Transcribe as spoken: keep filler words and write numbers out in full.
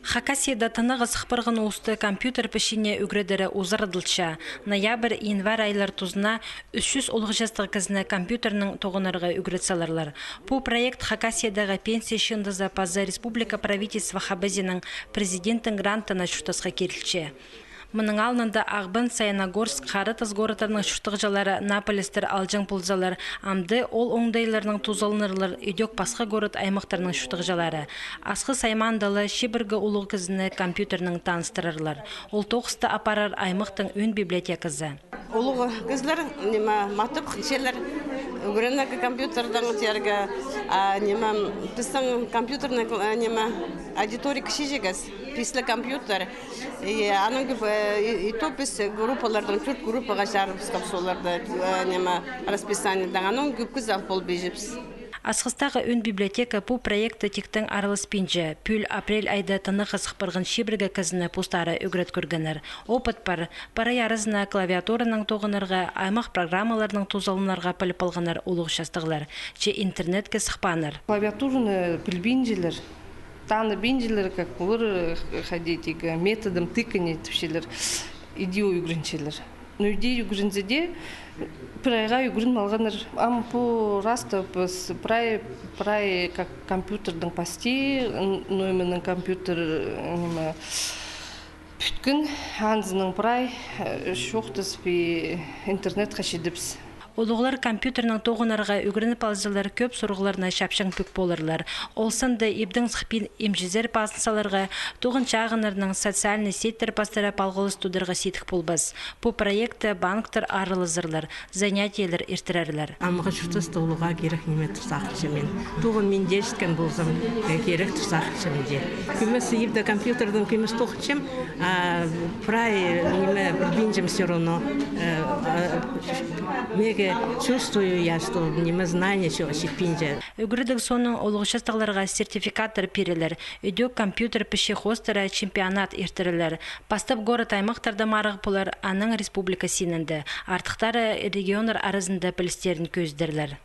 Хакасияда тынағ сых парған улусты компьютер пісчене ӱгредері узарадылча. Ноябрь, январь айлар тузына ӱс чӱс олох частығ кізіні компьютернең тоғынарға ӱгрет саларлар. Пу проект Хакасиядағы Пенсия чыындызы паза республика правительство хабазииның президенттің грантына чуртасха кирілче. Мының алнында Ағбан, Саяногорск, Хара Тас городтарның чуртағҷылары наа пілістер алҷаң ползалар, амды ол оңдайларнаң тузаланарлар идӧк пасха город-аймахтарның чуртағҷылары. Асхыс аймаанда ла чибіргі улуғ кізіні компьютернең таныстырарлар. Ол тоғысты апарар аймахтың ӧӧн библиотеказы. Улуғ кізілер, ниме, матап хынчалар, ӱгренерге компьютердең тирге, а, ниме, пістің компьютерный, э, ниме, аудитория кічіҷек ес, пис ле компьютер. И анаң кӧп, э, и, и то піс группалардаң, тӧрт группаға чарыбысхабыс оларны, э, ниме, расписаниедаң, анаң кӧп кізі ал полбинчабыс. Асхыстағы ӧӧн библиотека пу проектте тиктең араласпинча. Пӱӱл апрель айда тынағ сых парған чибіргі кізіні постары ӱгрет кӧргеннер. Опыт пар. Прай аразына клавиатуранаң тоғынарға, аймах программаларнаң тузаланарға піліп алғаннар улуғ частығлар. Че интернетке сыхпааннар. Клавиатураны пілбинчелер, таныбинчелер, как олар, э, ходить, методом тыкания тіпчелер, иди ӱгренчелер. Ну, иди ӱгрензе дее, прайға ӱгреніп алғаннар. Ам пу раста піс прай, прай как компьютердең пасти, н-, ну, именно компьютер, э, ниме, пӱткен, анзынаң прай, э, чоохтаспин интернетке читіпс. Улуғлар компьютернең тоғынарға ӱгреніп алзалар, кӧп сурығларны чапчаң пӧк поларлар. Ол санда ибдең сыхпин имҷізер пазын саларға, туған чағыннарнаң социальный сетьтер пастыра палғалыс тударға сидік полбас. Пу проектте банктар аралазарлар, занятиелер иртірерлер. Амғы чуртаста улуғ кирек ниме тур сағынчам мин. Туған мин дее читкен ползам, э, кирек тур сағынчам мин дее. Кӧмес ибде компьютердең кӧмес тоғынчам, а прай ниме пілбинчем всё равно. Э, а, меге чувствую я, что ниме знание чо-, читпинче. Ӱгредіг соонаң улуғ частығларға сертификаттар пирерлер, идӧк компьютер пісче хоостыра чемпионат иртірерлер. Пастап город-аймахтарда марығ полар, анаң республика синінде. Артыхтары регионнар аразында пілістерін кӧзідерлер.